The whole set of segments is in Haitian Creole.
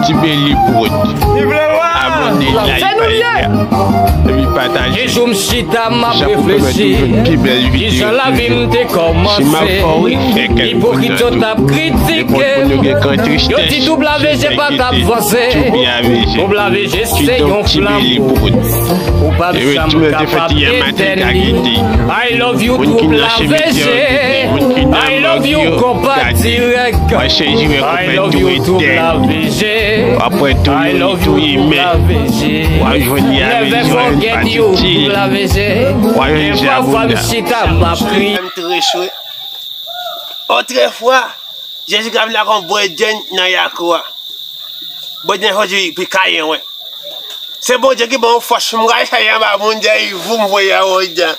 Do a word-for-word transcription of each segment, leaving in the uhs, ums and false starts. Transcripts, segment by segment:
Ti Beli Prod. Abòne, like, pale. Epi pataje. Yon jou m chita, m ap reflechi kijan lavi m te kòmanse. Ipokrit yo t ap kritike m. Yo di twoup la V G pa t ap vanse. Twoup la V G se yon flanm. Ou p ap janm kapab etèn li. I love you, twoup la V G. I love you, konpa dirèk. I love you, twoup la V G. I love you, twoup la V G. Never forget you, twoup la V G. Yon fwa m chita, m ap kriye. M te rechwe. Otrefwa, Jezi ka vin ak yon bredjenn nan yakou a. Bredjenn jodi pi kayen, wi. Se Bondye ki ban m fòs pou m gade sa anba moun dèyè vou m voye a Wodan.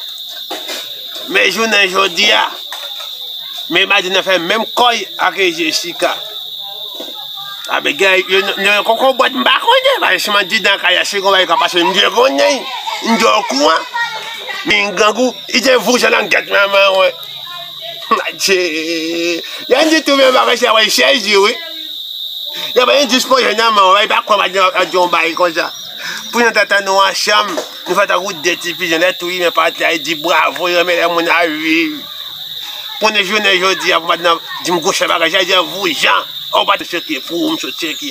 Men jounen jodi a, men madanm nan fè menm kòy ak Jessica. Abègay, yo, yo, yo koko bwat m pa konnen, paske si m andidan kay la, si gon bagay ka pase, m dwe konnen, m dwe okouran. Men grangou, li te voujan nan gèt manman, wi. Adje. Yon di tou men bagay sa, wi, chèzi, wi. Yo pa yon dispoze nan men w, pa kwè pa di yon bay konsa. Pou nou t antann nou ansanm, nou fè tankou de ti pijan, lè tou imen pati a, di bravo, yo renmen lè moun ap viv. Pou nou jounen jodi a, pou madanm di m gwo chè bagay, sa di an voujan. Ou pa t soti pou ou, m sot soti.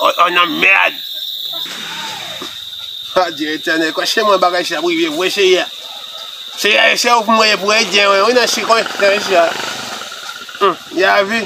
O, o nan mèd. Adye Letènèl, kòche mwen bagay sa ap rive vre, Seyè. Seyè, se ou pou mwen ye pou ede mwen, wi, nan sikonstans sa. Hum, ya vi.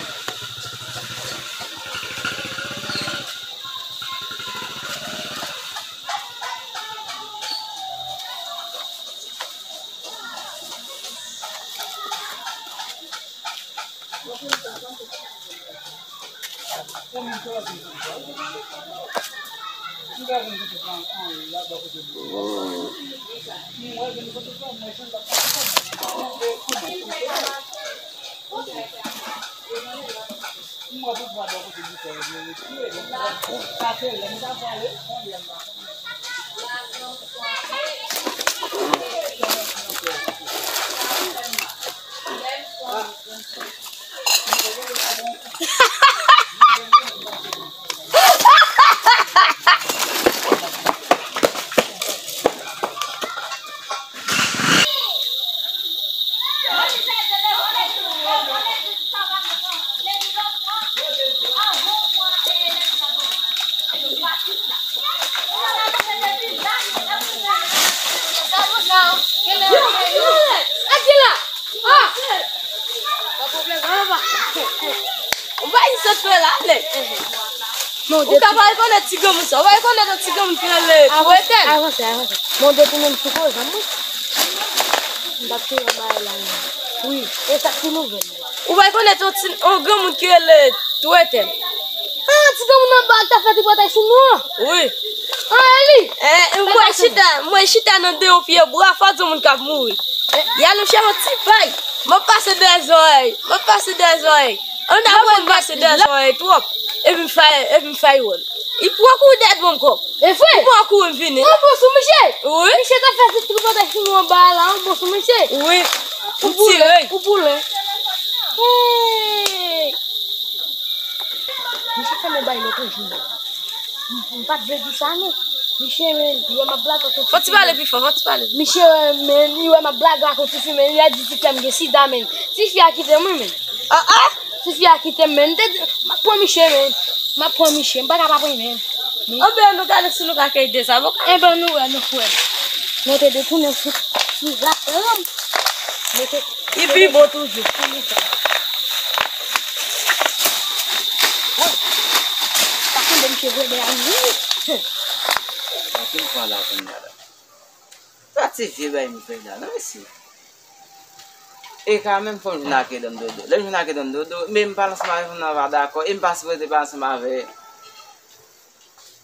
Ou ka pa rekonèt ti granmoun sa. Ou pa rekonèt yon ti granmoun ki rele Twetèl. Avanse, avanse. Mwen detounen m sou koze m, wi. M t ap te yon bagay la menm. Wi, e sa ki nouvèl la? Ou pa rekonèt yon ti, yon granmoun ki rele Twetèl? Ah, ti granmoun anba a k t ap fè tripotay sou nou an? Wi. Ah, e li? Eh, mwen chita, mwen chita nan deyò pye bwa, fò di yon moun k ap mouri. Y al nou chèche yon ti pay. M ap pase dèyè zòrèy. M ap pase dèyè zòrèy. An apre m pase dèyè zòrèy twòp. Epi m fè, epi m fè wòl. Li pran kouri dèyè dwòm kò. E vre? Li pran kouri m vini. Ou bon sou misye? Wi. Misye t ap fè ti tripotay sou nou anba a la, ou bon sou misye? Wi. M tire. Ou boule. Hey! Misye fè m yon bagay lòt jou. M, m pa t vle di sa non. Misye, men, li wè m ap blage ak yon ti fi. Fò ti pale pi fò, fò ti pale pi fò. Misye, men, li wè m ap blage ak yon ti fi, men, li a di ti fi a m gen sida, men. Ti fi a kite m, wi, men. Ah, ah! Ti fi a kite m, men. M te di, m ap pran misye, men. M ap pran misye. M pa ka pa pran, men. Men. Anben, nou gade si nou ka keye de zavoka. Enben, nou wè, nou kwè. Nou te detounen sou, sou zafè m. Mete. Li pi bon toujou. Sa konn de misye vre, men a wi. Anpil fwa la konn la la. Sa ti vye bay m fè la, non, mesye. E kanmenm fò m jwenn ak Edan Dodo. Lè m jwenn ak Edan Dodo, men m pale ansanm avè fanm nan pa dakò, e m pa sipoze pale ansanm avè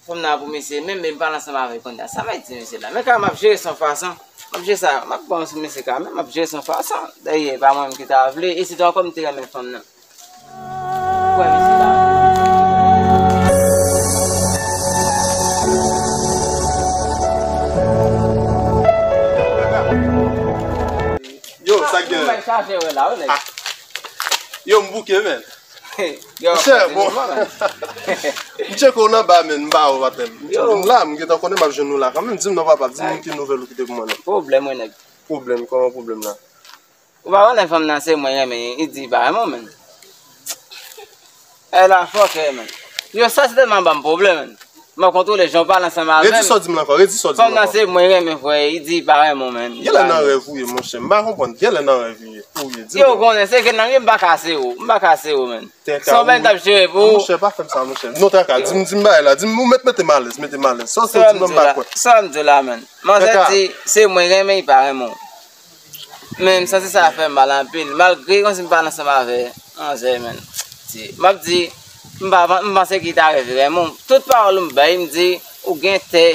fanm nan pou mesye, men men m pale ansanm avè l kounye a. Sa m ap di mesye la. Men kanmenm m ap jere sa yon fason. M ap jere sa, m ap pran sou mesye kanmenm, m ap jere sa yon fason. Dayè, e pa mwen menm ki ta vle, e sitou ankò m te renmen fanm nan. Kwè mesye la. Yo, sa k gen? Yo, m bouke, men. Yo, Monchè, bon. Kontinye, man. M tcheke w nan ba, men m ba ou, patnè m. Yo. M la, m gentan konnen m ap jwenn ou la kanmenm. Di m non, papa, di m ki nouvèl ou kite pou mwen, non. Pwoblèm, wi, nèg. Pwoblèm? Kòman pwoblèm la? Ou pa konnen fanm nan se mwen renmen, li di li pa renmen w, men. E la, fòkè, men. Yo, sa se tèlman ban m pwoblèm, men. M ap kontwole jan w pale ansanm avè m. Redi sa w di m la ankò, redi sa w di m la ankò. Fanm nan se mwen renmen, frè, li di li pa renmen w, men. Genlè nan rèv ou ye, monchè. M pa konprann. Genlè nan rèv ou ye, ou ye. Di m. Yo, konnen, se ke nan, m pa ka sere w. M pa ka sere w, men. Tèka, se yon bagay m t ap jere pou ou. Monchè, pa fè m sa, monchè. Non, Tèka, di m, di m bagay la. Di m, ou mèt mete m alèz, mete m alèz. Sa w di m nan, m pa kwè. Sa m di w la, men. Manzè di, se mwen renmen, li pa renmen w. Men m santi sa fè m mal anpil. Malgre kòmsi m pale ansanm avè manzè, men. Di, m ap di, m pa, m panse ke li ta rive renmen w. Tout pawòl ou m bay, m di, ou gen tè.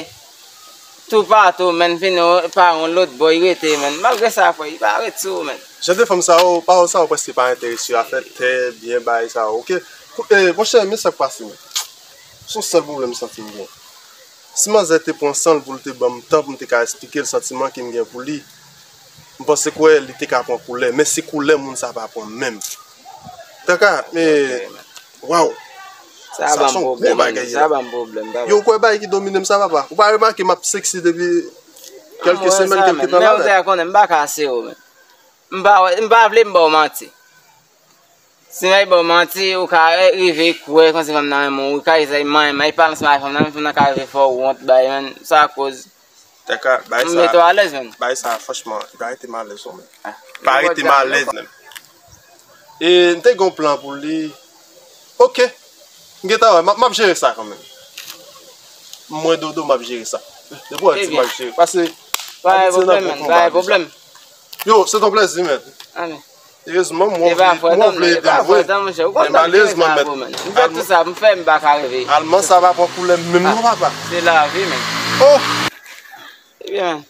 Toupatou, men, fini, paran w lòt bò, li rete, men. Malgre sa, frè, li pa ret sou ou, men. Jan de fanm sa yo, pawòl sa yo prèske pa enterese yo, afè tè, byen, bagay sa yo, oke? Kou-, eh, monchè, men sa k pase, men. Se yon sèl pwoblèm m santi m gen. Si manzè te pran san l pou l te ban m tan pou m te ka eksplike l santiman ke m gen pou li, m panse kwè li te ka pran koulè, men se koulè moun sa pa pran menm. Tèka, men, waw. Sa ban m pwoblèm, sa ban m pwoblèm, papa. Yo, ou kwè bagay ki domine m sa, papa? Ou pa remake m ap seksi depi kèlke semèn, kèlke tan la, men. Ou te konnen, m pa ka sere w, men. M pa, m pa vle m ba w manti. Si m al ba w manti, ou ka rive kwè kòmsi fanm nan renmen w, ou ka eseye manyen, men pale ansanm avèk fanm nan, men fanm nan ka rive fè w wont, bay, men, sa koz. Tèka, bay sa. M mete w alèz, men. Bay sa, franchman, li pa rete m alèz, non, men. Ah, li pa rete m alèz, men. E m te gen yon plan pou li. Oke. M gentan wè, m ap, m ap jere sa kanmenm. Mwen, Dodo, m ap jere sa. Depi w di m ap jere. Pase, pa gen pwoblèm, men, pa gen pwoblèm. Yo, se yon plèzi, men. Amèn. Erezman, mwen vle, mwen vle ede m vre. Men malerezman, mèt. M fè tout sa, m fè, m pa ka rive. Alman sa pa pran koulè menm non, papa. Se lavi, men. Oh! Ebyen, men.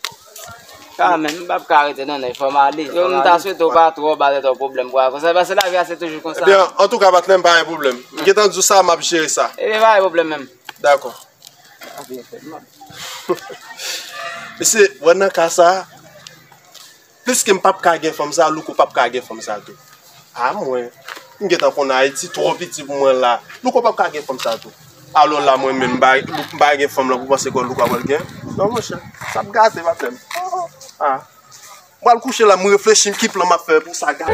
Kanmenm, m p ap ka rete non, nèg, fò m ale. Yo, m ta swete w pa twò ba tèt ou pwoblèm pou al konsa, paske lavi a se toujou konsa. Ebyen, antouka, patnè m, pa gen pwoblèm. M gentan di w sa, m ap jere sa. Ebyen, pa gen pwoblèm menm. Dakò. Mesye, wè nan ka sa, pliske m p ap ka gen fanm sa, Louko p ap ka gen fanm sa tou. A mwen, m gentan konn Ayiti twò piti pou mwen la. Louko p ap ka gen fanm sa tou. Alò la, mwen menm, m pa, m pa gen fanm lan pou panse ke Louko ap gen. Non, monchè, sa ap gate, patnè m. Ah. M pral kouche la, m reflechi ki plan m ap fè pou sa gate.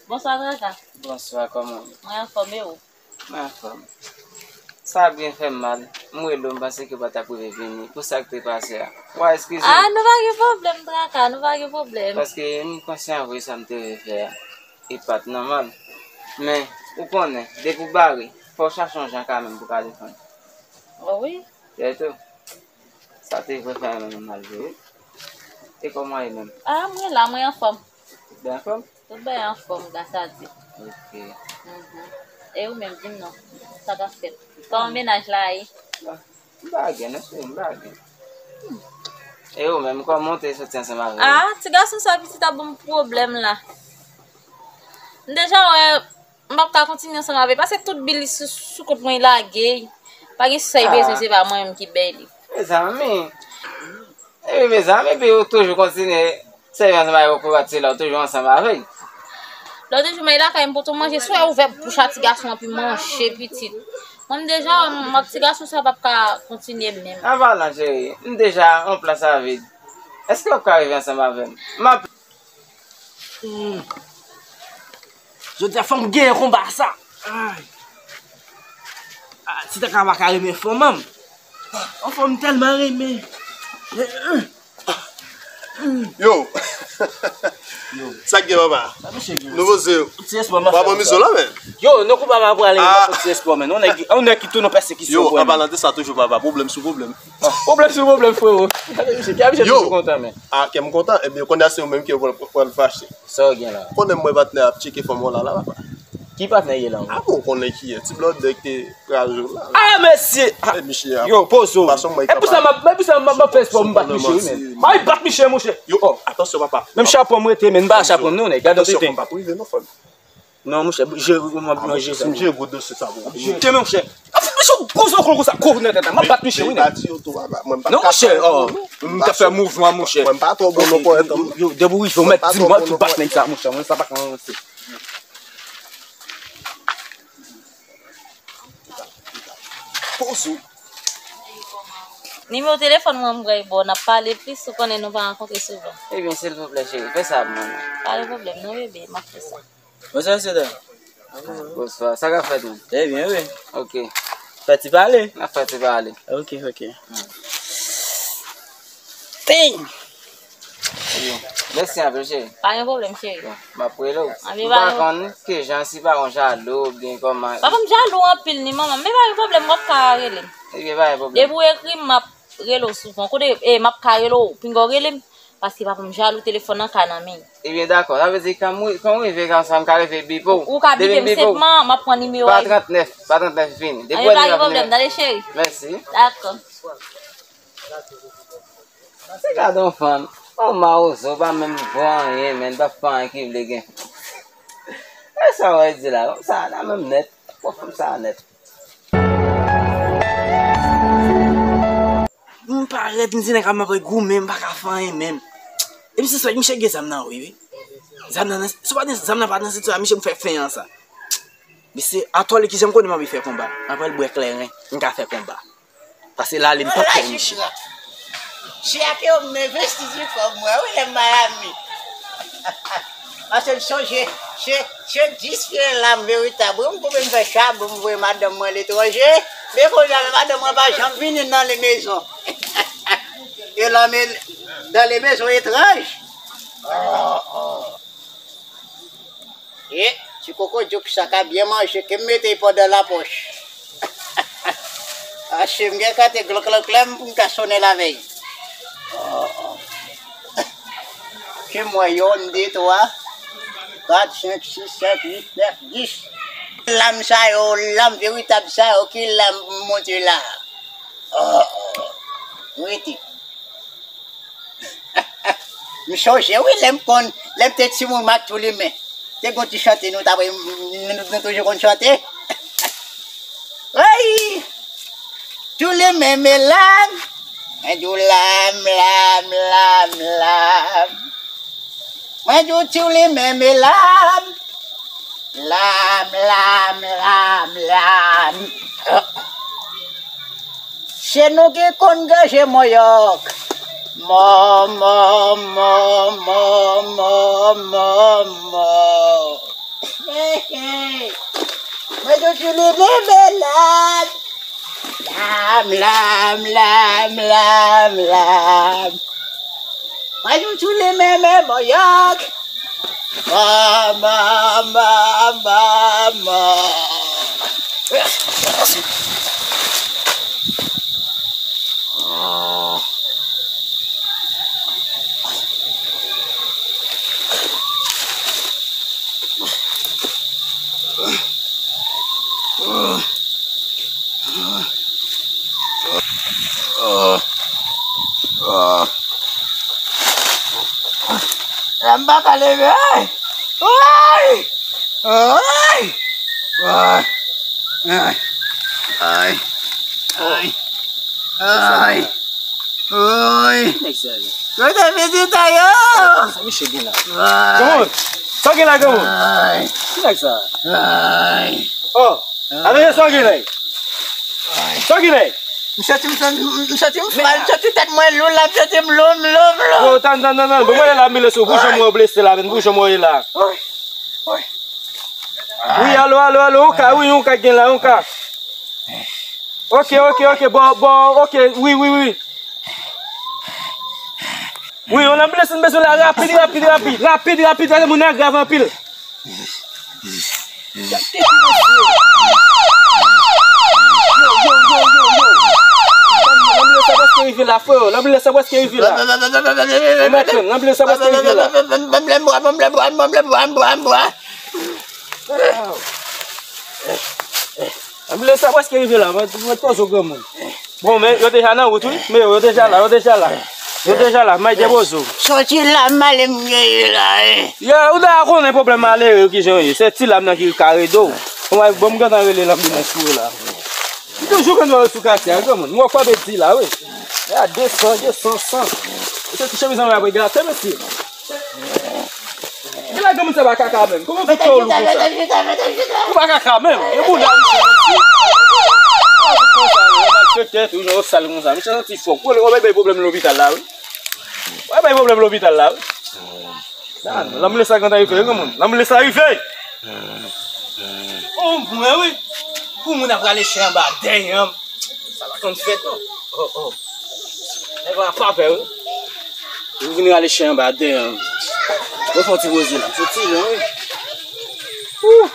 Bonswa, Traka. Bonswa, kòman w ye? Mwen anfòm, e ou? Mwen anfòm. Sa byen fè m mal. M rele w, m panse ke w pa t ap rive vini. Pou sa k te pase a. W a eskize m. Ah, nou pa gen pwoblèm, Traka, nou pa gen pwoblèm. Paske m konsyan vre sa m te vle fè a. E pa t nòmal. Men, ou konnen, depi w bare, fò w chache yon jan kanmenm pou w ka defann. Oh wi. Sètou. Sa te vre fè m mal vre wi. E kòman w ye menm? Ah, mwen la, mwen anfòm. Ou byen anfòm? Tout bagay anfòm, gras a Dye. Ok. Mhm. E ou menm, di m non, sa k ap fèt? Kòman mennaj la ye? Bon, m pa gen, non, cheri, m pa gen. E ou menm, kòman w te soti ansanm avè l? Ah, ti gason sa pitit ap ban m pwoblèm la. M deja wè, m p ap ka kontinye ansanm avè l, paske tout bil li sou, sou kont mwen, li lage. Pa gen sa li bezwen, se pa mwen menm ki bay li. Mezanmi. Epi mezanmi, epi ou toujou kontinye sèvi ansanm avèk kokorat sila, ou toujou ansanm avè l. Lòt jou, m al lakay m pote w manje, si w wè ouvè bouch a ti gason an, epi manje pitit. Mwen, m deja, m ak ti gason sa p ap ka kontinye menm. An palan, cheri, m deja yon plas a vid. Èske w ap ka rive ansanm avè m? M ap Hmm. Jodi a, fò m genyen konba sa. Ay. Ah, ti Traka pa ka renmen fanm an. Yon fanm m tèlman renmen. Yo. Yo. Sa k gen, papa? Sa misye gen? Nou poze yo. Ti espò, m ap fè. Papa, mizo la, men. Yo, nou koupa m ap prale, m ap fè ti espò, men. On nèg, on nèg ki tou nan pèsekisyon. Yo, an palan de sa toujou, papa. Pwoblèm sou pwoblèm. Ah, pwoblèm sou pwoblèm, frero. Gade misye, gade misye toujou kontan, men. Ah, kè m kontan, ebyen, kounye a se ou menm ki pral, pral fache. Sa w gen la? Konnen m wè patnè ap tcheke fanm w la, la, papa. Ki patnè ye la? Ah, bon, ou konnen ki ye. Ti blòdè ki te kraze w la. Ah, mesye! Ah, yo, poze w. E pou sa m ap, e pou sa m ap fè espò, m bat misye, wi, men. Ay, bat misye, monchè. Yo, oh, atansyon, papa. Menm chapo m rete, men m pa chapo m, non, nèg. Gade yon tenten. Atansyon, m p ap rive, non, frè m. Non, monchè, jere, m ap manje sa. M jere gwo dosye sa pou ou. Jere, monchè. Mesye, w gwo zoklo konsa, kou nan tèt la. M ap bat mesye, wi, nèg. Non, monchè, oh, m ta fè mouvman, monchè. Mwen, m pa twò bon non ponyèt, non. Yo, depi w rive, w mèt di m, w ap tou bat nèg sa, monchè. Mwen, sa pa ka ranse. Poz ou. Nimewo telefòn mwen, m pral ba w, n ap pale plis, ou konnen nou pa rankontre souvan. Ebyen, silvouplè, cheri, fè sa pou mwen. Pa gen pwoblèm, non, bebe, m ap fè sa. Bonswa, mesye dam. Bonswa. Sa k ap fèt, menm? Trè byen, wi. Ok. Fè ti pale. N ap fè ti pale. Ok, ok. Dang! Mèsi anpil, cheri. Pa gen pwoblèm, cheri. Bon, m ap rele w. Anben, m pa konn kijan, si paran w jalou oubyen kòman. Papa m jalou anpil, ni manman m. Men pa gen pwoblèm, w ap ka rele m. Ebyen, pa gen pwoblèm. Depi w ekri m, m ap rele w souvan. Kote, e, m ap ka rele w, pinga w rele m. Paske papa m jalou, telefòn nan ka nan men. Ebyen, dakò. Sa vle di, kan m ri-, kan w rive konsa, m ka rive bipe w. Ou ka bipe m senpman, m ap pran nimewo a. Pa trannèf, pa trannèf vini. Depi w rive, pa gen pwoblèm, tande, cheri. Mèsi. Dakò. Se gade yon fanm. Yon mawozo, pa menm bon anyen, menm pa fè anyen ki vle gen. E sa w di la, fanm sa a la menm nèt. Bon, fanm sa a nèt. M parèt, m di nèg ap ap goumen, m pa ka fè anyen menm. E misye sot, misye gen zam nan wi, wi. Zam nan, si w pa gen zam nan pa nan senti w la, misye m fè fen an sa. Misye, atò li kijan m konnen m anvi fè konba. M ap al bwè kleren, m ka fè konba. Pase lale m pa pè misye. Chè a ke w men vestij fò mwen, wi, lè Miami. Paske m sonje, se, se dis pye lam veritab. Wi, m koupe m fè chabon, m voye madanm mwen letranje. Men kounye a, madanm mwen pa janm vini nan le mezon. E lan men, dans les maisons étranges. Oh, oh. E, ti kokodyok sa ka byen manje, ke m mete pandan lapòch. Achte m gen kante glòk glòk lè m pou m ka sonnen lavèy. Ke m wè yonn, de, twa, kat, senk, sis, sèt, uit, nèf, dis. Lam sa yo, lam veritab sa yo, ki lam m monte la. Oh, oh. Rete. M sonje, wi, lè m konn, lè m te timoun, m ak Tou Limen. Te gon ti chante nou t ap, nou, nou, nou toujou konn chante. Wi! Tou Limen, men lam. Mwen di w lam, lam, lam, lam. Mwen di w Tou Limen, men lam. Lam, lam, lam, lam. Se nou ki konn ganje mòyòk. Mò, mò, mò, mò, mò, mò, mò. Hey, hey. Mwen di w Tou Limen, men lam. Lam, lam, lam, lam, lam. Mwen di w Tou Limen, men mòyòk. Mò, mò, mò, mò, mò. La m pa ka leve. Ay! Ay! Ay! Ay! Ay! Ay! Ay! Ay! Kote vizitè yo? Sa misye gen la? Granmoun! Sa w gen la, granmoun? Ki nèg sa? Oh! Atande, sa w gen la? Sa w gen la? M santi m, m santi m fral, m santi tèt mwen lou la, m santi m lou, m lou, m lou. Yo, tann, tann, tann, tann. Bon, mwen la, m blese, pou jan mwen blese la, men pou jan mwen ye la. Wi, alo, alo, alo, yon ka, wi, yon ka gen la, yon ka. Ok, ok, ok, bon, bon, ok, wi, wi, wi. Wi, yon lanbilans nou bezwen la, rapid, rapid, rapid, rapid, rapid, paske moun nan grav anpil. Lanbilans sa prèske rive la, frè, lanbilans sa prèske rive la. Lanbilans sa prèske rive la. Lanbilans sa prèske rive la, mwen, mwen twò zo granmoun. Bon, men yo deja nan wout, wi. Men yo, yo deja la, yo deja la. Yo deja la, may debozo. Soti la, m ale m genyen la, eh. Yo, ou ta konnen pwoblèm malere yo kijan yo ye. Se ti lam nan ki ka rede w. Bon, mwen, bon, m gentan rele lanbilans pou yo la. M toujou konn wè w sou katye a, granmoun. M wè w frape di la, wi. E a de san, de san, san. Mesye, ti chemiz an mwen ap regrate, mesye. Gen la granmoun sa pa kaka menm. Kòman w fè w lou konsa? Ou pa kaka menm. E bounda misye, mesye. Ou pa fout konsa, non. Malfektè, tou, jan w sal konsa. Misye santi fòk. Ou, ou bay pwoblèm lopital la, wi. Ou bay pwoblèm lopital la, wi. Lanmle sa gentan rive, wi, granmoun. Lanmle sa rive! Oh, mwen, wi. Pou moun ap rale chen anba dèyè m. Sa pa konn fèt, non. Oh, oh. Nèg la pa pè, wi. Ou vin rale chen anba dèyè m. Mwen fè yon ti poze la. Soti lwen, wi. Wouh!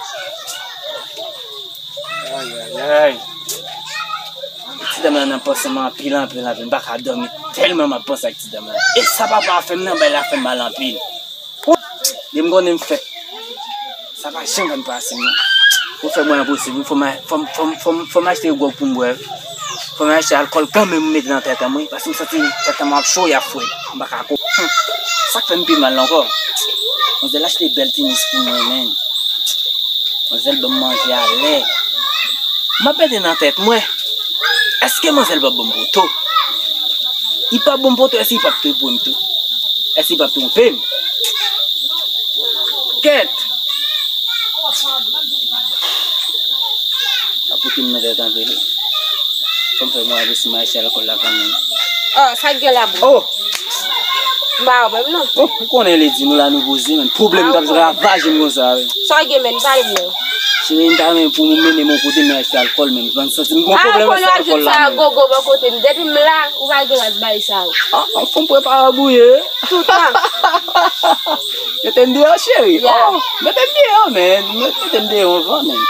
Ay, ay, ay. Ti dam nan nan panse m anpil, anpil, anpil. M pa ka dòmi tèlman m ap panse ak ti dam nan. E sa papa a fè m nan, bagay la fè m mal anpil. Depi m konnen m fèt, sa pa janm konn pase m, non. Pou fè mwen enposib, fò m, fò m, fò m, fò m, fò m achte gwòg pou m bwè. Fò m achte alkòl kanmenm, m mete nan tèt an mwen, paske m santi tèt an mwen ap cho, y ap fwèt. M pa ka ko. Sa k fè m pi mal la ankò. Manzèl achte bèl tenis pou mwen, menn. Manzèl ban m manje alè. M ap mete nan tèt mwen, èske manzèl p ap ban m poto? Li p ap ban m poto, èske li p ap twonpe m tou? Èske li p ap twonpe m? Kèt! Sa pote m nan tèt anpil. Fò m fè mwen avanse m al achte alkòl la kanmenm. Oh, sa k gen la, bro? Oh! M pa wè menm non. Oh, ou konnen lè di nou la nou poze, men pwoblèm k ap ravaje m konsa, wi. Sa w gen, men, pale m non. Cheri, m ta renmen pou ou mennen m yon kote, m achte alkòl, men m santi m gon pwoblèm avèk sa alkòl la, men. Gogo bò kote m. Depi m la, ou pa gen ras bay sa yo. Ah, an fon prepare bouye. Tout tan. Mete m deyò, cheri. Yeah. Oh, mete m deyò, men. Mete m deyò anvan, men.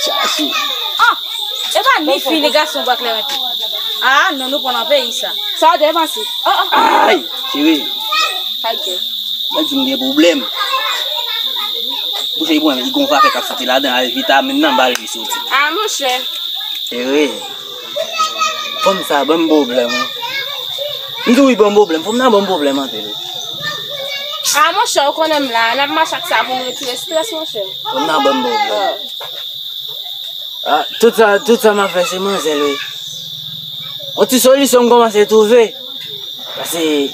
Chache. Ah! E pa ni fi ni gason pa klere. Ah, non, nou pran nan peyi sa. Sa w te panse? Ah, ah. Ay, cheri. Sa k gen? Mwen di m gen pwoblèm. Bouch li pran, li gon vapè k ap soti ladan, al vitamin nan, ba l li soti. Ah, monchè. Cheri. Fanm sa ban m pwoblèm, wi. M di w li ban m pwoblèm, fanm nan ban m pwoblèm anpil, wi. Ah, monchè, ou konnen m la. N ap mache ak sa pou n retire estrès, monchè. Fanm nan ban m pwoblèm. Ah, tout sa, tout sa m ap fè se manzèl, wi. Yon ti solisyon m kòmanse twouve. Paske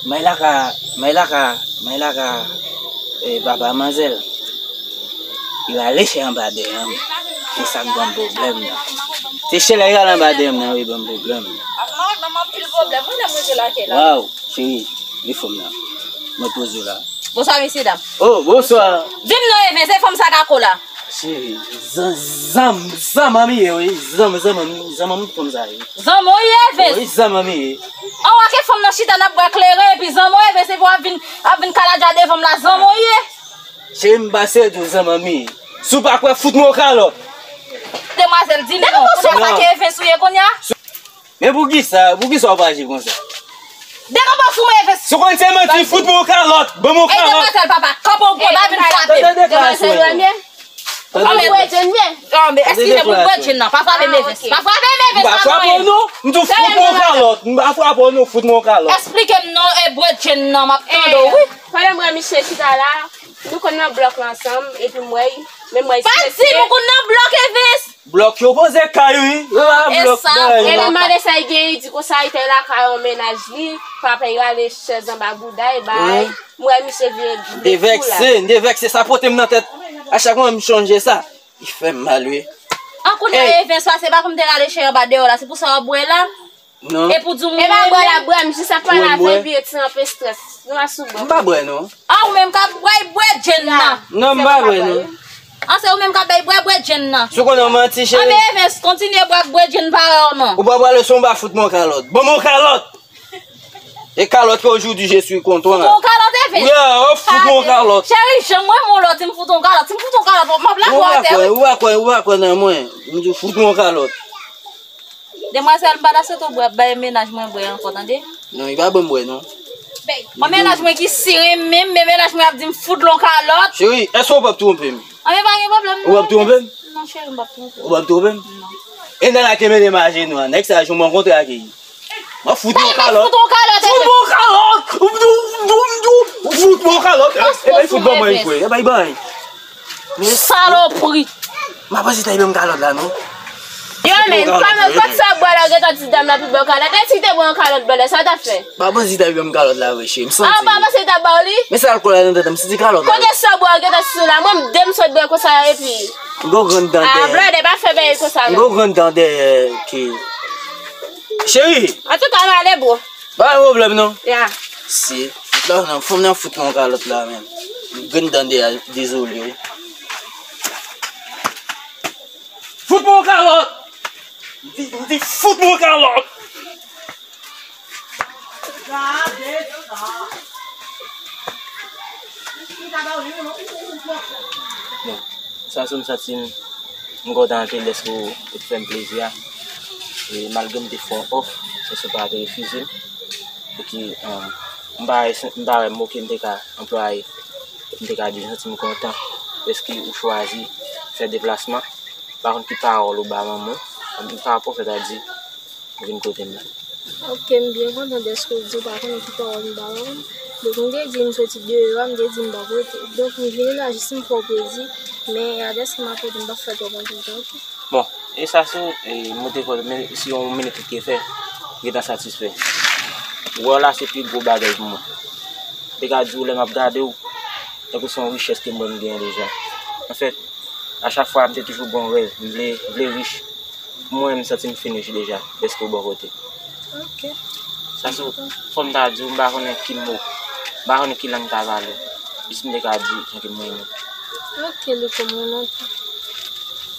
Maylaka, Maylaka, Maylaka, eh, papa manzèl, li rale chè anba dèyè m. Se sa k ban m pwoblèm nan. Se chè la li rale anba dèyè m nan, wi, ban m pwoblèm. Ap mare ban m anpil pwoblèm, mwen menm mwen te lakay la. Waw, cheri, li fanm nan. Mwen poze w la. Bonswa, mesye dam. Oh, bonswa. Di m non, Evens, se fanm sa k ak ou la. Cheri, zan-, zanm-, zanman m ye, wi. Zanm-, zanman m, zanman m fanm sa ye. Zanman w ye, Evens? Wi, zanman m ye. An, w ak fanm nan chita n ap bwè kleren, epi zanman w ye, Evens, epi w ap vin, ap vin kaladja devan m la, zanman w ye? Cheri, m pa serye di w zanman m ye. Si w pa kwè, fout mwen yon kalòt. Demwazèl, di m non. Kounye a, sa ke Evens ou ye kounye a? Men poukisa, poukisa w pa aji konsa? Dekonpòse w, Evens. Si w konn se manti, fout mwen yon kalòt. Ban mwen yon kalòt. Ey, demwazèl, papa, kanpe w pwen, pa vin frape m. Tande deklarasyon. Demwazèl, ou renmen? Ou konn bwè Jenn byen? An, men eskize m, ou bwè Jenn nan. Pa frape m, Evens. Pa frape m, Evens. M pa frape w non. M di w fout mwen yon kalòt. M pa frape w non, fout mwen yon kalòt. Eksplike m non, e bwè Jenn nan, m ap tande w, wi. Pandan m wè misye chita la, nou konn nan blòk la ansanm, epi m wè, men m wè strese. Pa di nou konn nan blòk, Evens. Blòk yo poze kay, wi. Yo pa blòk sa, bay. Epi m mande sa l genyen, li di konsa li te lakay yon mennaj li, papa l rale chèz anba bouda l bay. M wè misye vire de kou la. M te vèkse, m te vèkse, sa pote m nan tèt. A chak moman m chonje sa, li fè m mal, wi. An kounye a, Evens, se pa pou m te rale chè anba deyò la, se pou sa w ap bwè la? Non. E pou di w mwen. E pa bwè la, bwè, m jis ap pale avè l, epi yo ti anpe strès. Nou pa sou bwè. M pa bwè, non. A, ou menm k ap bwè, bwè Jenn nan. Non, m pa bwè, non. An, se ou menm k ap bay bwè, bwè Jenn nan. Si w konnen w manti, cheri. Anben, Evens, kontinye bwè, bwè Jenn parèy w, non. Ou pa bwè leson, m pa fout mwen yon kalòt. Ban mwen yon kalòt! E kalòt ke aujourd'hui je suis content. Fout mwen yon kalòt, Evens. Yeah, oh, fout mwen yon kalòt. Cheri, jan mwen, mwen lòt, si m fout ou yon kalòt. Si m fout ou yon kalòt, m ap lage w atè, wi. Ou pa kwè, ou pa kwè, ou pa kwè nan mwen. M di w fout mwen yon kalòt. Demwazèl, m pa ta swete w bwè, bay mennaj mwen bwè ankò, tande? Non, li pa ban m bwè, non. An, mennaj mwen ki si renmen m, men mennaj mwen ap di m fout l yon kalòt. Cheri, èske w p ap twonpe m? An, men pa gen pwoblèm, non. Ou p ap twonpe m? Non, cheri, m p ap twonpe w. Ou p ap twonpe m? Non. E nèg la ki mete m ajenou an, nèg sa jou m rankontre ak li. M ap fout yon kalòt. Fout yon kalòt, Evens. Fout yon kalòt! Ou fout yon kalòt! E bay fout ban mwen jwe, e bay ban. Salopri! Pa panse ta ban m kalòt la non. Yo men, kòman, kot sa w bwè la, gentan ti dam la pi ba w kalòt? E si te ba w yon kalòt bèlè, sa w t ap fè? Pa panse ta ban m kalòt la vre cheri, m santi. Ah, ou pa panse li t ap ba w li? Men se alkòl la nan tèt, m santi kalòt la. Kote sa w bwè la, gentan ti sou la, mwen m de m sot bwè konsa epi. M gon grann dan dèyè. Ah, blòdè, pa fè bagay konsa non. M gon grann dan dèyè ke. Cheri! Antouka, m ale bro. Pa gen pwoblèm non. Ya. Si. La, nan, fanm nan fout mwen yon kalòt la menm. Grenn dan dèyè, dezole wi. Fout mwen yon kalòt! M di, m di fout mwen yon kalòt! Bon, sa sou m santi m, m kontan anpil dèske w, ou te fè m plezi a. E malgre m te fè w òf, men sa w pa te refize m. Epi, um, m pa wè, m pa wè mo ke m te ka anplwaye. M te ka di m santi m kontan dèske ou chwazi fè deplasman. M pa konn ki pawòl ou ba manman w, pa rapò sa ta di ou vin kote m la. Ok, m byen kontan dèske w di w pa konnen ki pawòl m ba manman m. Donk, m te di m soti deyò a, m te di m p ap rete. Donk, m vini la jis m fè w plezi, men adrès ke m ap rete, m p ap fè twòp anpil tan, ok? Bon, e sa sou, e, m te konn, men si yon minit ou te fè, m gentan satisfè. Wè w la se pi gwo bagay pou mwen. M te ka di w lè m ap gade w, tankou se yon richès ke m wè m genyen deja. Anfèt, a chak fwa m te toujou gen yon rèv, m vle, m vle rich. Mwen, m santi m fin rich deja, dèske w bò kote. Ok. Sa sou, fò m ta di w, m pa konnen ki mo, m pa konnen ki lang m ta pale w. Jis m te ka di w jan ke m renmen w. Ok, Louko, m renmen w tou.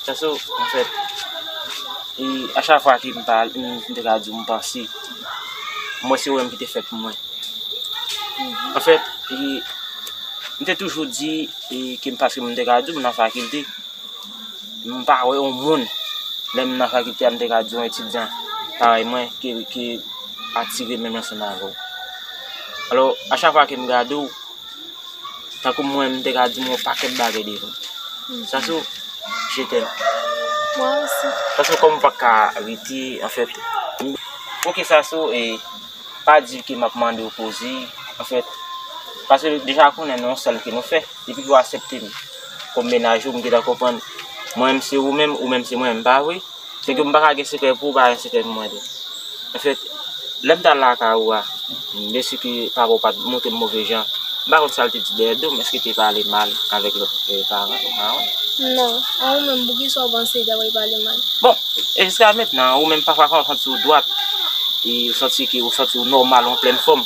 Sa sou, anfèt, e, a chak fwa ke m pale, m, m te ka di w, m panse, m wè se ou menm ki te fèt pou mwen. Anfèt, e, m te toujou di, e, ke m, paske m te ka di w, m nan fakilte. M pa wè yon moun, lè m nan fakilte a, m te ka di yon etidyan parèy mwen ki, ki atire menm ansanm avè w. Alò, a chak fwa ke m gade w, tankou mwen, m te ka di m yon pakèt bagay devan. Sa sou, je t'aime. Mwen osi. Sa sou kòm ou pa ka rete, anfèt. Poukisa sou, e, pa di ke m ap mande w poze, anfèt, paske deja konnen nou yon sèl ke nou fè. Depi ke w aksepte m kòm mennaj ou, m gentan konprann. Mwen menm se ou menm, ou menm se mwen menm, pa vre? Se ke m pa ka gen sekrè pou ou, pa gen sekrè pou mwen tou. Anfèt, lè m t al lakay ou a, m byen si ke papa w pa t montre m move jan. M pa konn sa l te di dèyè do m, èske te pale mal avèk lòt, e, paran, paran? Non, a ou menm, poukisa w panse l ta pral pale mal? Bon, e jiska mentnan, ou menm pafwa kan w santi w dwat, e ou santi ke ou santi w nòmal, ou an plèn fòm.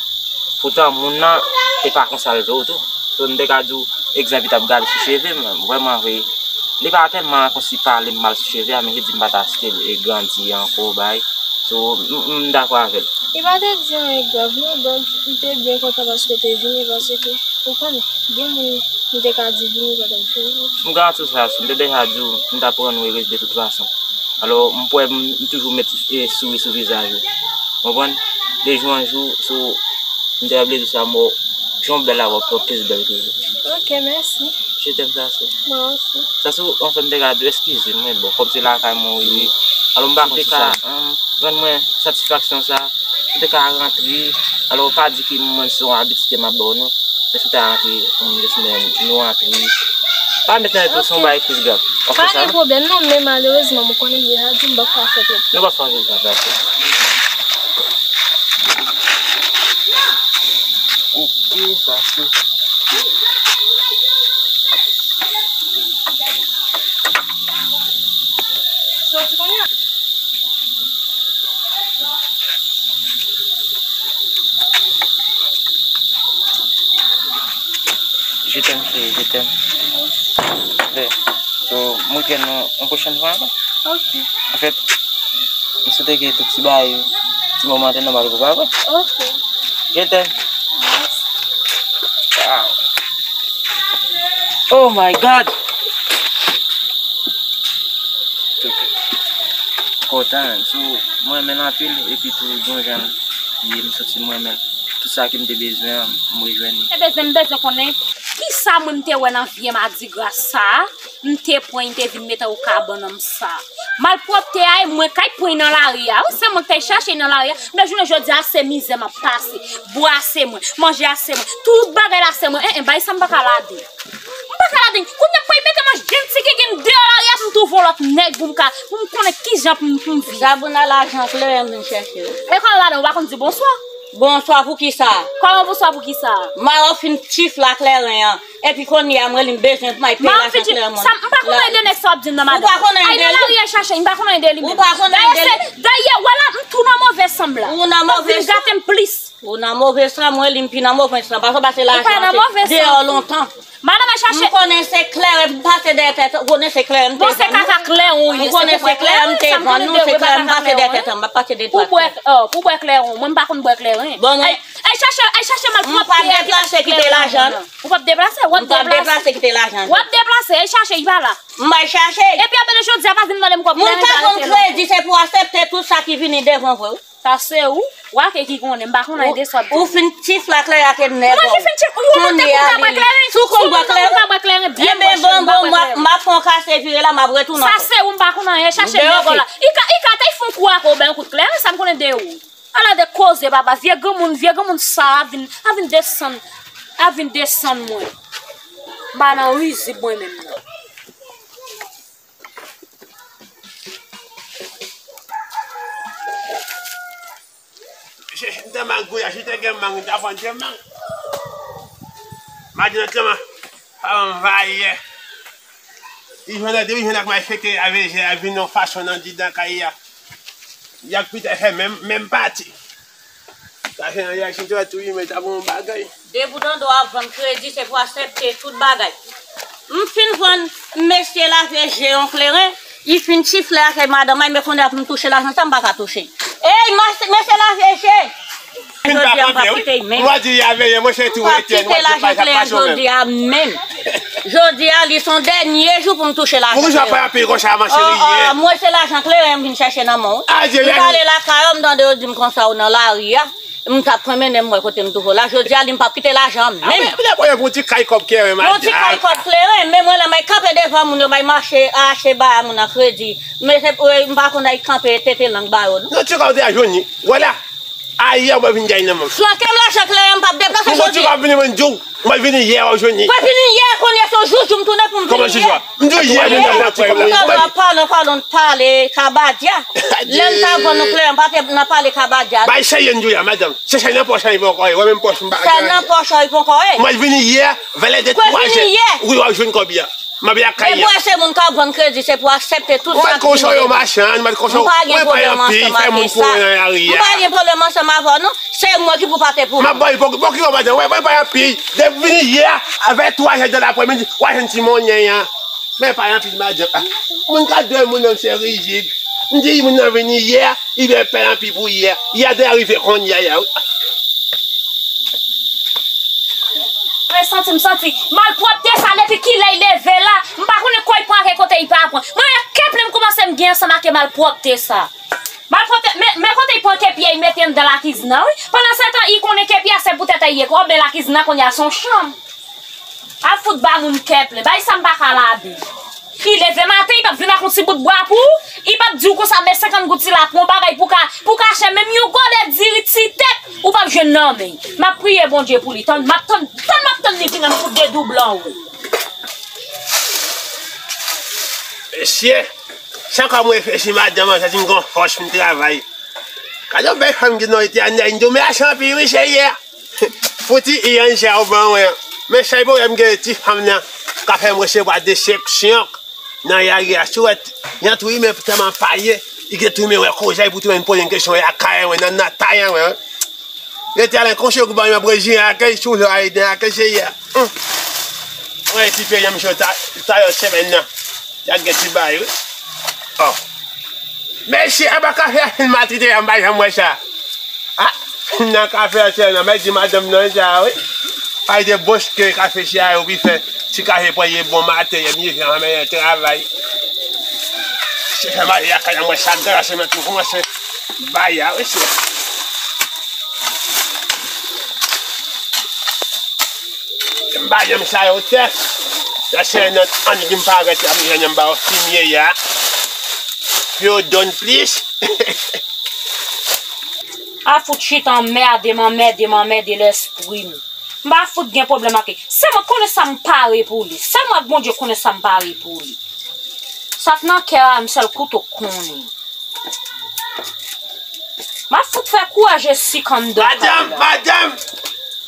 Poutan, moun nan, e pa konsa l vle w tou. So, m te ka di w, egzanp, li t ap gade sou cheve m, vrèman vre, li pa tèlman kòmsi pale m mal sou cheve a, men li di m pa ta achte l e grandi ankò, bay. So, m, m dakò avè l. Li pa te di anyen grav non, donk, m te byen kontan paske w te vini, paske, ou konnen, gen moun m te ka di vini, li pa t ap vini. M garanti w sa, m te deja di w, m t ap rann ou erez de tout fason. Alò, m kwè m, m toujou met, e, souri sou vizaj ou. Konprann? De jou an jou, so, m te ap leve sa mò, jan w bèl la, w ap plis bèl toujou. Ok, mèsi. Je t'aime, Sasou. Mwen osi. Sasou, anfen, m te ka di w eskize m, men bon, kòm se lakay mwen w ye, alò m pa konn si sa, um, rann mwen satisfaksyon sa, si w te ka rantre, alò pa di ke mwen se yon abitid ke m ap ba w non, men si w ta rantre, um, jesmen nou rantre, pa met nan tèt ou se yon bagay ki grav. W ap fè sa? Pa gen pwoblèm non, men malerezman, m konnen m deja di m p ap ka fè twòp. Nou p ap fè anpil tan, dakò. Ok, Sasou. Soti kounye a. Je t'aime, chérie, je t'aime. Bè, so, mwen kwè nou yon pwochèn fwa ankò. Ok. Anfèt, m swete ke tout ti bagay, ti moman te nòmal pou pa vre. Ok. Je t'aime. Wow. Oh my God! Kontan, so, mwen renmen l anpil, epi tou, gon jan l ye, m santi m renmen l. Tout sa ke m te bezwen an, m rejwenn li. Ebyen, m bezwen konnen, kisa mwen m te wè nan vye madigra sa a, m te pran, m te vin mete o kabann an m sa a. Malpwòpte a, e mwen k al pran nan lari a. Wi, se mwen k t al chache nan lari a. Men jounen jodi a, se mizè m ap pase. Bwa se mwen, manje a se mwen, tout bagay la se mwen. En, en, bay sa m pa ka ladan. M pa ka ladan. Kounye a, pou y mete manje, gen ti gigin deyò lari a, m twouve w Nèg pou m ka, pou m konnen kijan pou m, pou m viv. Sabrina, lajan kleren m vin chèche. E kòman madanm ou pa konn di bonswa? Bonswa pou kisa? Kòman bonswa pou kisa? Mayo fin chif la kleren an. Epi kounye a, mwen li m bezwen pou m al peye lajan kleren mwen. M pa konn anyen de nèg sa w ap di m nan, madanm. Ou pa konn anyen de li? Ay nan lari al chache, m pa konn anyen de li menm. Ou pa konn anyen de li? Dayè, se, dayè, wala, m tou nan move san m la. Ou nan move san? Gate m plis. Ou nan move san, mwen li m pi nan move san. Paske w pase lajan deyò lontan. Madanm al chache. M konnen se kleren m pase dèyè tèt, ou konnen se kleren m te vann. Bon, se kaka kleren w ye, se pou bwè kleren, sa m konnen de w, e pa kaka kleren w ye. Pou bwè, oh, pou bwè kleren, mwen m pa konn bwè kleren. Bon, mwen. Ay, ay chache, ay chache malpwòpte a ki mache kleren an. Ou p ap deplase, w ap deplase. M p ap deplase, kite lajan. W ap deplase, ay chache, li pa la. M al chache. Epi apre jodi a, pa vin mande m kòb kleren, pa rete la. Moun ka konn kredi, se pou aksepte tout sa ki vini devan vre. Sa se ou, w ake ki konnen, m pa konn anyen de sa w ap di. Ou fin chif la kleren ak nèg ou. Mwen ki fin chif, ou monte pou m ka bwè kleren. Si w konn bwè kleren, ou ka bwè kleren byen mwen, cheri, m pa bwè kleren. Enben bon, bon, m ap, m ap fè yon kase vire la, m ap retounen ankò. Sa se ou, m pa konn anyen, chache nèg ou la. I ka, i ka te fè yon kou ak ou, ben yon kout kleren, sa m konnen de ou. Ala de koze, papa, vye granmoun, vye granmoun sa a vin, a vin desann, a vin desann mwen. M pa nan rizib mwen menm non. M te mang gouya, si te gen mang, m ta pran de mang. Madanm nan tèlman anvayi. Li jwenn, depi jwenn ak malfektè avè je a vin yon fason nan didan kay la. Y ap pita fè menm, menm pati. Sa fè yon reyaksyon tou, tou, men ta bon bagay. Depi w tande w ap vann kredi, se pou aksepte tout bagay. M fin vann mesye la vye je yon kleren, li fin chifle ak madanm mwen, men kounye a pou m touche lajan sa, m pa ka touche. Ey, mas-, mesye la vye je! Jodi a, m p ap kite l menm. M pa di a veye, mwen se tou etèn, m pa di pa sa pa menm. Jodi a menm. Jodi a, li se yon dènye jou pou m touche lajan. Poukisa pa peye konsa, ma chérie? Oh, oh, mwen se lajan kleren m vin chèche nan men w. Adye, m t ale lakay ou, m tande yo di m konsa ou nan lari a. M t ap pran mennen m wè kote m twouve w la. Jodi a, li m p ap kite lajan an menm. A, men, men, pou yon ti kay kòb kleren, madanm. Yon ti kay kòb kleren, men mwen la, m ay kanpe devan moun yo, m ay mache achte bagay moun nan kredi. Men se, m pa konn ay kanpe tete lang ba yo, non. Non, ti kòb de a jwenn li. Vwala. Ayè, mwen vin gaye nan men m. Flanke m lajan kleren, m p ap deplase jodi a. Mwen vini yè, w ap jwenn li. Mwen vini yè, kounye a se yon joujou m tounen pou m vini yè. Kòman joujou a? M di w yè, mwen t ap pran ti kòb la. Ou tande w ap pale, w pale, w pale kabadya. Lè m t ap vann nou kleren, m pa te nan pale kabadya. Bay serye m di w la, madanm. Se sèl nan pòch an li poko ye. Wè menm pòch m pa gen anyen. Sèl nan pòch an li poko ye. Mwen vini yè, vèlè de twa zè. Wi, w ap jwenn kòb la. M ap lakay la. Depi w wè se moun k ap vann kredi, se pou aksepte tout sa ki vini. Mwen pa gen pwoblèm ansanm ak sa. M pa gen pwoblèm ansanm ak sa. M pa gen pwoblèm ansanm avè w, non. Se mwen ki pou pate pou ou. M ap ba w, bon, bon, ki yon madanm, wè, mwen pa gen anpil. Depi vini yè, avè twa zè de laprèmidi, w a jwenn ti monnen an. Men pa gen anpil, madanm. Ah, moun ka dwe moun nan se rijid. M di moun nan vini yè, li vle pè anpil pou yè. Yè de arive konn yè, yè, wi. Mwen santi, m santi. Malpwòpte sa, depi kilè li leve la, m pa konnen kò li pran ak kote li pa pran. Mwen, menm kèp li m kòmanse m gen ansanm ak malpwòpte sa. Malpwòpte, men, men kote li pran kèp li a, li mete anndan lakizin nan, wi. Pandan se tan, li konnen kèp li a, se poutèt li ye. Kòm lakizin nan kounye a se yon chanm. Al fout ba moun kèp li. Bay sa m pa ka lave. Li leve maten, li p ap vin ak yon ti bout bwa pou ou. Li p ap di w konsa, men senkant goud sila pou yon bagay pou ka, pou ka chè, menm yon gòdè diri ti tèt, ou p ap jwenn nan men. M ap priye Bondye pou li. Tann, m ap tann, tann, m ap tann li vin an, m fout dedoublan, wi. Mesye, chak fwa mwen reflechi madanm an, santi m gon fòs pou m travay. Gade yon bèl fanm ki nan etènèl, m di w mèsi anpil wi, cheri a. Fouti iyann sa ou ban mwen an. Men sèl pwoblèm m gen ti fanm nan ka fè m resevwa desepsyon nan lari a. Si w wè, jan tou imen tèlman pale, li gen tou imen wè koze pou tou imen poze m kesyon lakay mwen, nan, nan tay an mwen. Rete alen konse ou ban yon brezilyen akèy, si w vle ale den akèy, cheri a. Hum. Mwen ti peyi an, misye ta, ta yon semèn nan. Y ap gen ti bagay, wi. Oh. Mesye, apa kafe a fin maltrete a, m pa janm wè sa. Ah, nan kafe a sèlman, mèt di madanm nan sa, wi. Pale de boske kafe si a yo pi fè. Ti kafe pran ye bon maten, ye mye jan mè travay. Se fè mari a kay an mwen sa gras, se mèt tou kòmanse bay a, wi, se. M pa janm sa yo tè. Lè se nan ann di m parèt, ap jwenn m ba yo fimye ya. Pou yo donn plis. A fout chita anmède m, anmède m, anmède lespri m. M pa fout gen pwoblèm ak li. Se mwen konnen sa m pare pou li. Se mwen ak Bondye konnen sa m pare pou li. Sa k nan kè a, m sèl kouto konnen. M ap fout fè kouraj e sik anndan kay la. Madanm, madanm,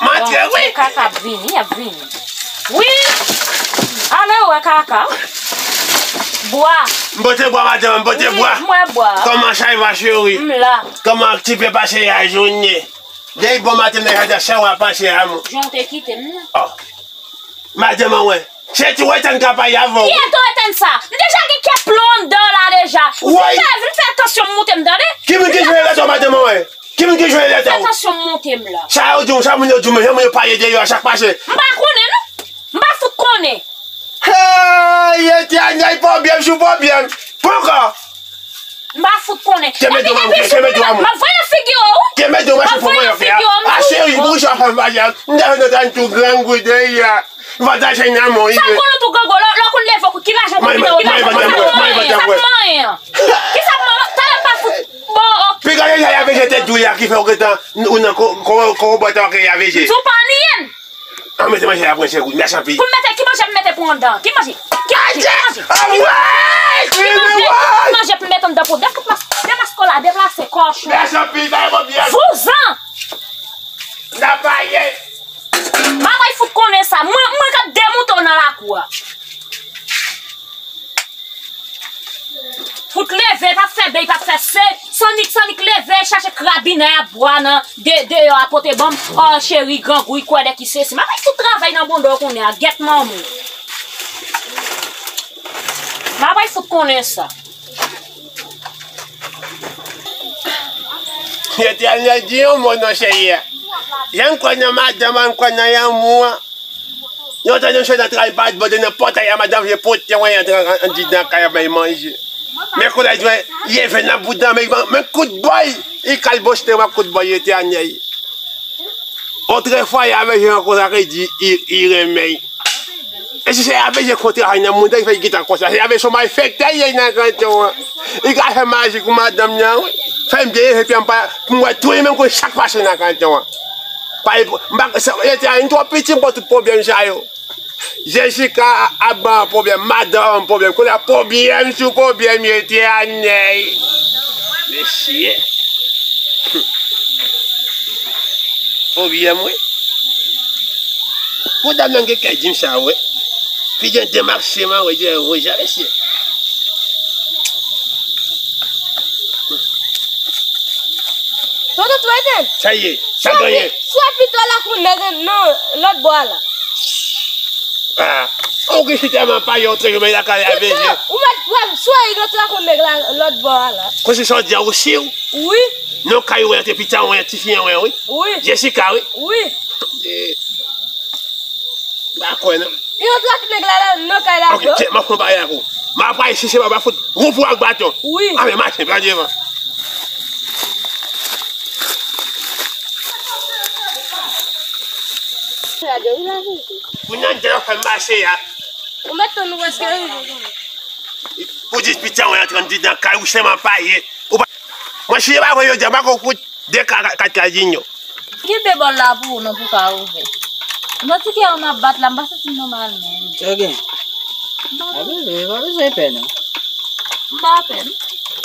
m antre wi. Kaka ap vini, ap vini. Wi. Ale wè kaka. Bwa. M pote bwa, madanm, m pote bwa. Wi, m wè bwa. Kòman chay va, cheri? M la. Kòman ti pe pase a jounen? Depi bon maten, m nan jardin, chay w ap pase a mwen. Jan w te kite m nan. Oh. Madanm an wè. Se ti Etèn k ap pale avè w. Ki eto Etèn sa? M deja gen kè plon anndan la deja. Vin fè, vin fè tansyon m monte m tande. Ki moun ki jwenn lèt ou, madanm an wè? Ki moun ki jwenn lèt ou? Fè tansyon m monte m la. Sa yo di w, sa moun yo di w, men jan moun yo pale deyò a, sa k pase? M pa konnen non. M pa fout konnen. Hey, Etènèl, pwoblèm sou pwoblèm. Poukò? M pa fout konnen. Kenbe dwèt mwen, kenbe dwèt mwen. M ap voye nan figi w wi. Kenbe dwèt mwen, se pou mwen yo fè a. A cheri, pou sa fè m pa jè. M ta fè nan tan tou grangou deyò. Vantaj se nan mwen. Sa w konnen tou grangou, lè w konn leve w ki lajan w konn kite w, ki lajan w konn kite w, sa k manyen an? Ki sa k manyen an? Talè m pa fout. Bon, ok. Piga deja y a veje tèt ou ya ki fè w gentan ou nan ko ko ko bòt an ke y a veje. Sou pa niyen. An mete manje la pou mwen, cheri. Mèsi anpil. Pou m mete ki manje m mete pou anndan? Ki manje? Ki manje? Ki manje? Ki manje? Ki manje pou m mete anndan pou de kout mas, de maskola, deplase kòchon. Mèsi anpil, bay mwen byen. Vouzan! N ap pale. Mwen fout konnen sa. Mwen, mwen k ap demouton nan lakou a. Fout leve, p ap fè bèy, p ap fè se, Sonic, Sonic leve, chache krabinay a bwa nan de, deyò a pote ban m, oh, cheri, grangou, kwè de ki sesi. M ap bay tout travay nan bonda w konnen a, gèt manman w. M ap bay fout konnen sa. Etènèl di yon mo non, cheri a. Jan m kwè nan madanm an, m kwè nan lanmou an. Yon tan nou sot nan travay, pa t bò de nan pòtay a, madanm vle pote mwen antre an, andidan kay la bay manje. Men kounye a, li leve nan bouda, men, men kout bòy, li kalboste mwen ak kout bòy Etènèl. Otrefwa, y a veje yon koza ki di, li, li renmen. E si se y a veje kontre a nan moun, li fè l gentan konsa. Se y a veje son malfektè, li ye nan kanton an. Li ka fè maji pou madanm nan, wi. Fè m byen, epi an pa, pou mwen, tou li menm konn sa k pase nan kanton an. Pa, m pa, sa, Etènèl, m twò piti pou tout pwoblèm sa yo. Jessica ap ban pwoblèm, madanm pwoblèm, kounye a pwoblèm sou pwoblèm, Etènèl. Mesye. Pwoblèm, wi. Pou dam nan gen kè di m sa, wi. Pi gen demache m an, wi, di, wi, jan mesye. Tonton Tweten. Sa ye, sa genyen. Swa pito lakou nèg nan lòt bò a la. Ah, ou gen chita man pa yo tre yo men lakay avè je. Ou mèt pran swa yo tre lakou nèg la lòt bò a la. Konsi sa w di a ou si w? Wi. Non kay ou te pita ou ti fi an wi. Wi. Jessica wi. Wi. Eh, m pa kwè non. Yo trap nèg la nan kay la. Ok, m ap pran bagay la pou. M ap pale si se pa fout. Gwo pou ak baton. Wi. A men mache pran devan. Pou nan dèyè fè mache a. Ou mèt tann ou prèske rive. Pou di pitit mwen antre andidan kay ou sèman pa ye. Ou pa. Mwen si yo pa vre yo di a pa gon fout. De ka kat ka di yo. Kenbe bòl la pou ou non pou ka ouvè. M santi kè an ap bat la, m pa santi m nòmal menm. Sa gen? M pa. Pa bezwen, pa bezwen pè non. M pa pè non.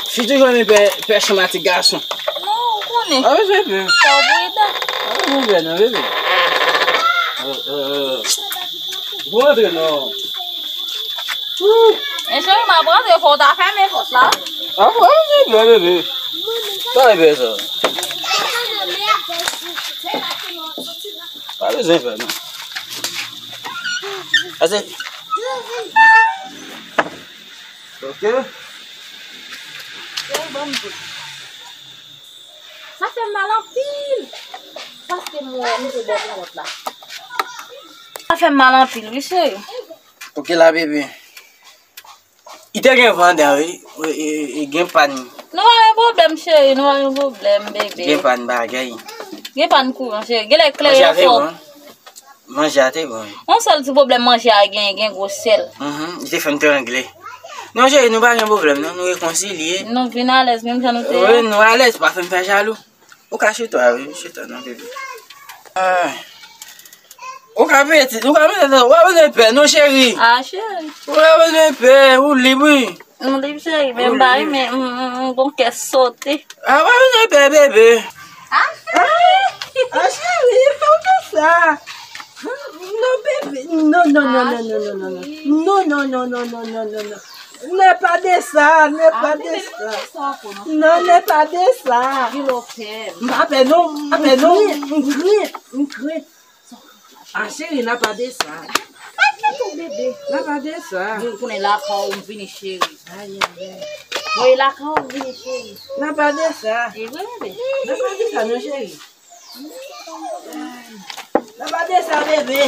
Fi toujou renmen pè, pè chanm a ti gason. Non, ou konnen. Pa bezwen pè. Fò w pridan. Pa bezwen pè non, bebe. Euh, euh, euh. Ou antre non. Wouh. Men cheri, m ap rantre, fò w ta fèmen pòt la. Ah, pa bezwen pè, bebe. Pa bezwen pè sa. Pa bezwen pè, non. Ase. Ok. Sa fè m mal anpil. Paske m wè m te bò kalòt la. Sa fè m mal anpil, wi, cheri. Ok la, bebe. Li te gen van dan, wi. E, e, e, gen pàn. Nou pa gen pwoblèm, cheri. Nou pa gen pwoblèm, bebe. Gen pàn bagay. Gen pàn kouran, cheri. Genlè kleren fò. Manje a te bon. Yon sèl ti pwoblèm manje a gen, gen gwo sèl. Mhm, li te fè m trangle. Non, cheri, nou pa gen pwoblèm, non. Nou rekonsilye. Nou vin alèz, menm jan nou te ye. Wi, nou alèz, pa fè m fè jalou. Ou ka chita, wi, chita, non, bebe. Ah. Ou ka pete, ou ka pete, ou pa bezwen pè, non, cheri. Ah, cheri. Ou pa bezwen pè, ou lib, wi. M li cheri, men m pa renmen, m, m, m gon kè sote. A, pa vin epè, bebe. A, cheri, pa fè sa. Non, bebe. Non, non, non, non, non, non, non, non. Non, non, non, non, non, non, non, non. Ne pas de ça, ne pas de ça. Non, ne pas de ça. M pa pè non, m pa pè non. M kri, m kri. A, cheri, n'a pas de ça. N'a pas de ça. Moun konnen lakay ou m vini, cheri. Ay, ay, ay. Mwen lakay ou m vini, cheri. N'a pas de ça. E vre, bebe? N'a pas de ça, non, cheri. N'a pas de ça, bebe.